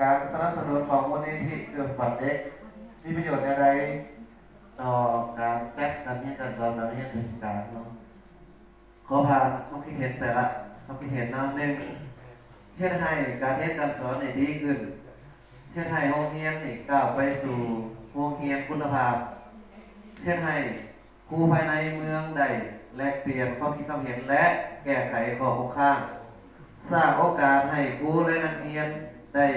ການສະໜັບສະໜູນຂອງມູນນິທິເອື້ອເຟື້ອຝັນເດັກ ມີປະໂຫຍດແນວໃດຕໍ່ການຈັດການຮຽນການສອນໃນໂຮງຮຽນເທດສະການເນາະ? ຂໍຜ່ານຄວາມຄິດເຫັນແຕ່ລະຄວາມຄິດເຫັນເນາະ. ໜຶ່ງ, ເຮັດໃຫ້ການຮຽນການສອນນີ້ດີຂຶ້ນ, ເຮັດໃຫ້ໂຮງຮຽນນີ້ກ້າວໄປສູ່ໂຮງຮຽນຄຸນນະພາບ, ເຮັດໃຫ້ ຄູພາຍໃນເມືອງໄດ້ແລກປ່ຽນຄວາມຄິດຄວາມເຫັນ ແລະ ແກ້ໄຂຂໍ້ຄົງຄ້າງ, ສ້າງໂອກາດໃຫ້ຄູ ແລະ ນັກຮຽນໄດ້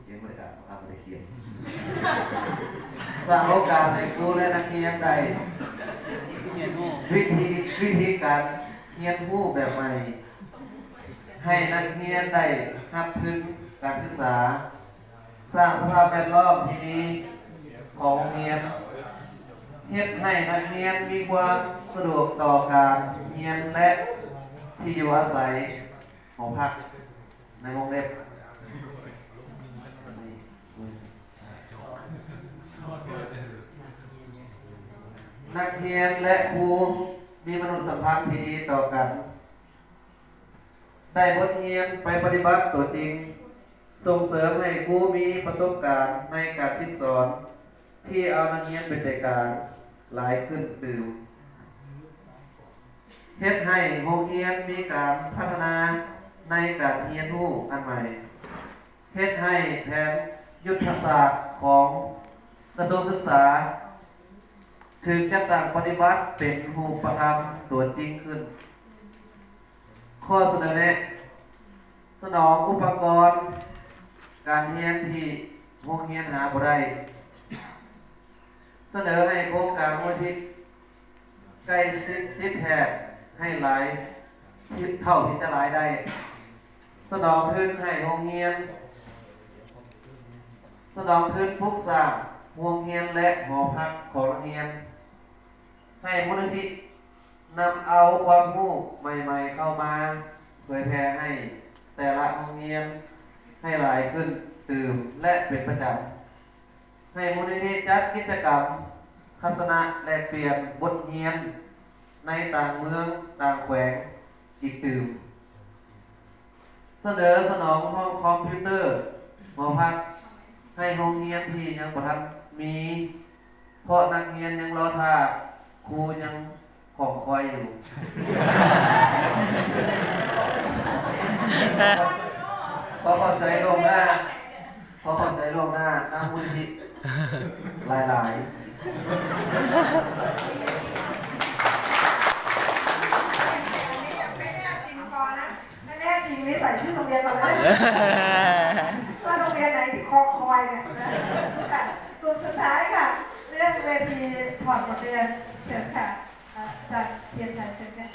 ເກັ່ງບໍ່ໄດ້ອ່ານ ອ່ານບໍ່ໄດ້ຂຽນ, ສ້າງໂອກາດໃຫ້ຄູ ແລະ ນັກຮຽນໄດ້ ຮຽນຮູ້ ວິທີ ວິທີການຮຽນຮູ້ແບບໃໝ່, ໃຫ້ນັກຮຽນໄດ້ຮັບທຶນການສຶກສາ, ສ້າງສະພາບແວດລ້ອມທີ່ດີຂອງໂຮງຮຽນ, ເຮັດໃຫ້ນັກຮຽນມີຄວາມສະດວກຕໍ່ການຮຽນ ແລະ ທີ່ຢູ່ອາໄສ, ຫໍພັກ ໃນວົງເລັບ ນັກຮຽນ ແລະ ຄູ ມີມະນຸດສຳພັນທີ່ດີຕໍ່ກັນ. ໄດ້ບົດຮຽນໄປປະຕິບັດຕົວຈິງ, ສົ່ງເສີມໃຫ້ຄູມີປະສົບການໃນການສິດສອນທີ່ເອົານັກຮຽນເປັນໃຈກາງຫຼາຍຂຶ້ນຕື່ມ, ເຮັດໃຫ້ໂຮງຮຽນມີການພັດທະນາໃນການຮຽນຮູ້ອັນໃໝ່, ເຮັດໃຫ້ແຜນຍຸດທະສາດຂອງກະຊວງສຶກສາ ຖືກຈັດຕັ້ງປະຕິບັດເປັນຮູບປະທຳຕົວຈິງຂຶ້ນ. ຂໍ້ສະເໜີແນະ ສະໜອງອຸປະກອນການຮຽນທີ່ໂຮງຮຽນຫາບໍ່ໄດ້, ສະເໜີໃຫ້ໂຄງການມູນນິທິໃກ້ຊິດຕິດແທດໃຫ້ຫຼາຍເທົ່າທີ່ຈະຫຼາຍໄດ້. ສະໜອງທຶນໃຫ້ໂຮງຮຽນ, ສະໜອງທຶນປຸກສ້າງໂຮງຮຽນ ແລະ ຫໍພັກຂອງນັກຮຽນ, ໃຫ້ມູນນິທິນຳເອົາຄວາມຮູ້ໃໝ່ໆເຂົ້າມາເຜີຍແຜ່ໃຫ້ແຕ່ລະໂຮງຮຽນໃຫ້ຫຼາຍຂຶ້ນຕື່ມ ແລະ ເປັນປະຈຳ. ໃຫ້ມູນນິທິຈັດກິດຈະກຳທັດສະນະແລກປ່ຽນບົດຮຽນໃນຕ່າງເມືອງຕ່າງແຂວງອີກຕື່ມ. ສະເໜີສະໜອງຫ້ອງຄອມພິວເຕີຫໍພັກໃຫ້ໂຮງຮຽນທີ່ຍັງບໍ່ທັນມີ, ເພາະນັກຮຽນຍັງລໍຖ້າ, ຄູຍັງ ຂອງຂ້ອຍຢູ່. ຂໍຂອບໃຈລ່ວງໜ້າ, ຂໍຂອບໃຈລ່ວງໜ້ານຳມູນນິທິຫຼາຍໆ. ແນ່ຈິງນີ້ໃສ່ຊື່ໂຮງຮຽນມາເລີຍ. ວ່າໂຮງຮຽນໃດທີ່ຄອຄອຍເນຍ. ກຸ່ມສຸດທ້າຍຄ່ະ, ເລື່ອງເວທີຖອດບົດຮຽນ. ເຊີນຄ່ະ. ອາຈານທຽນໄຊ ເຊີນຄ່ະ.